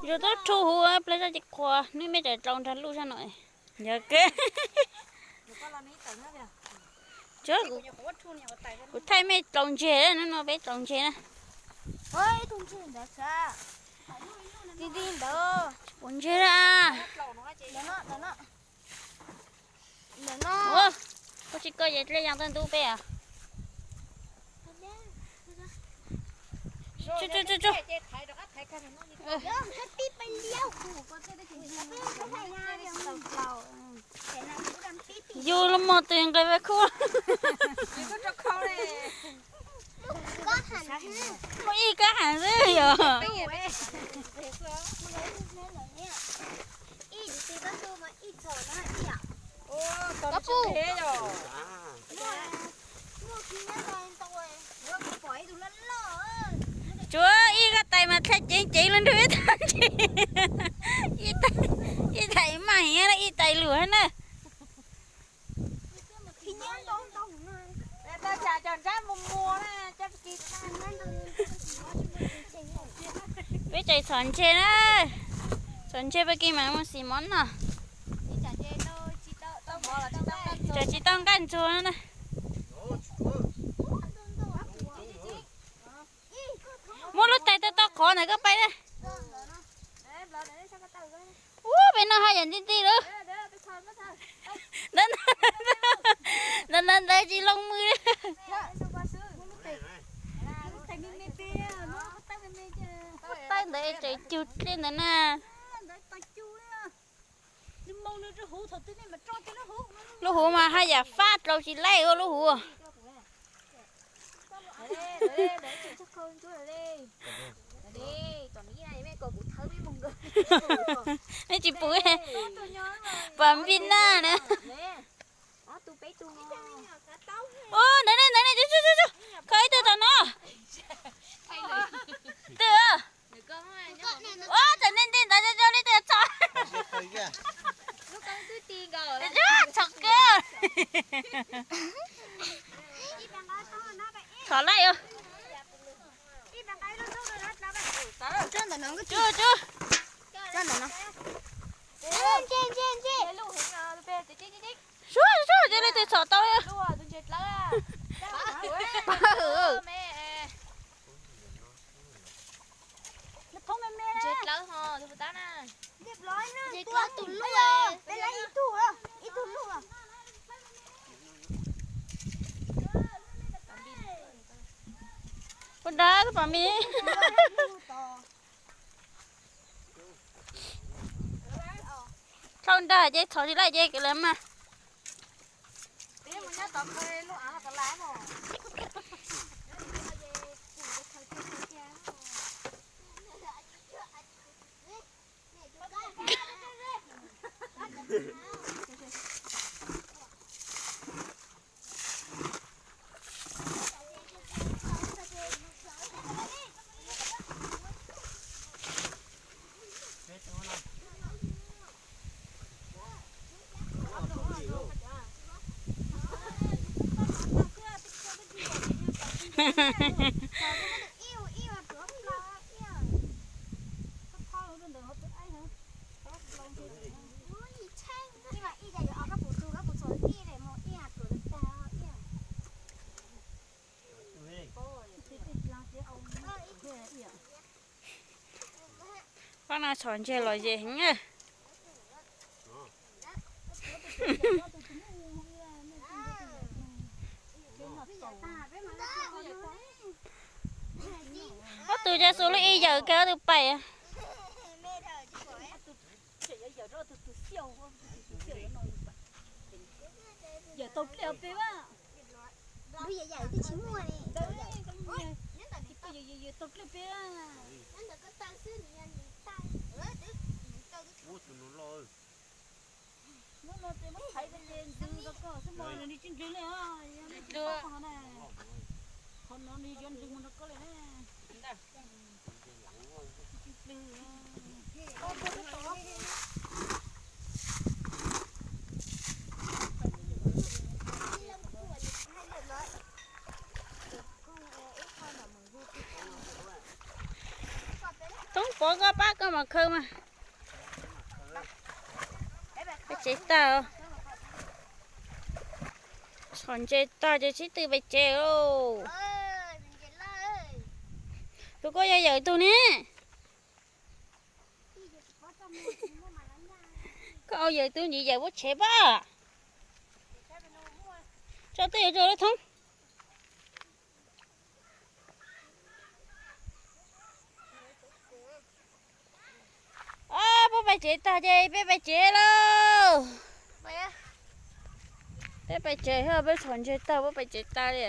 Yus tub rhu huv pliag zoj ces qhuas, neb mej tawm dlaus nrag luj zog no. Yog kawg. Kuv thaij mej dlaus ntseg, hnub no peb dlaus ntseg na. Ti ti ntawd. Puas ntseg na? Ua, koj tsis koj ces dlej yas tawg ntub peb as. Yus los mog tus nqes peb khub. Muaj ib kab heev xwb yog. Tsuav ib kab tais mas txhaj ceev ceev los nrug ib tag ntsis. Ib tais maj heev na, ib tais lug na. Peb tseem txhom ntseg na, txhom ntseg pab kis mas mus xim mov noj. Tseem tsis tau nqaij ntxuag na. Muab lub tais tau tau qhov ntawd koj pab na. Ub, peb noj haj yam nti nti lawm. Ntawd ntawd tsis loo mws li. Taib ntawd tseem cug dlej ntawd na. Lub huv mas haj yam fab dlau tsis laij ua lub huv. Neb tsis pum, pom npij naj na. Ub, ntawd ne, ntawd ne, kho ib tug tom no. Twg? Ub, txawm nti nti ntawd zoo li twg txhom. Txhom kawg. Txhom laij. Tsuj, tsuj. Suab, suab, cia li twg txhom tau li. Ua dab pom me. Thauj nrag ces txhom tsis laij ces lawv mas. Pab no txhom ntseg los ze heev na. Ob tug cov xu lub ib yawm kawg ob tug pais. Yawm tau dlej peb a. Lub yawm yawm twb tsis muaj li. Yawm tau dlej peb a. Ub, tus nus loj. Hnub no ces muab thaiv peb li ntws rau koj xwb mog, nws tsis nrwg li os, yog nws tsis paub qhov na. Qhov no nws yuav nrwg mus rau koj li na. Toob Pov, koj pab koj Khawb mas, peb tsev tag, txhom ntses tag ces sib tw pem tsev lauj. Tus koj yog yawm tug ne? Koj au yawm tug ntsis yawm muab tshev pab. Tso twj ywm rau lub thoob. Peb pais tsev tag ces peb pais tsev lauj. Peb pais tsev, peb txhom ntses tag peb pais tsev tag li.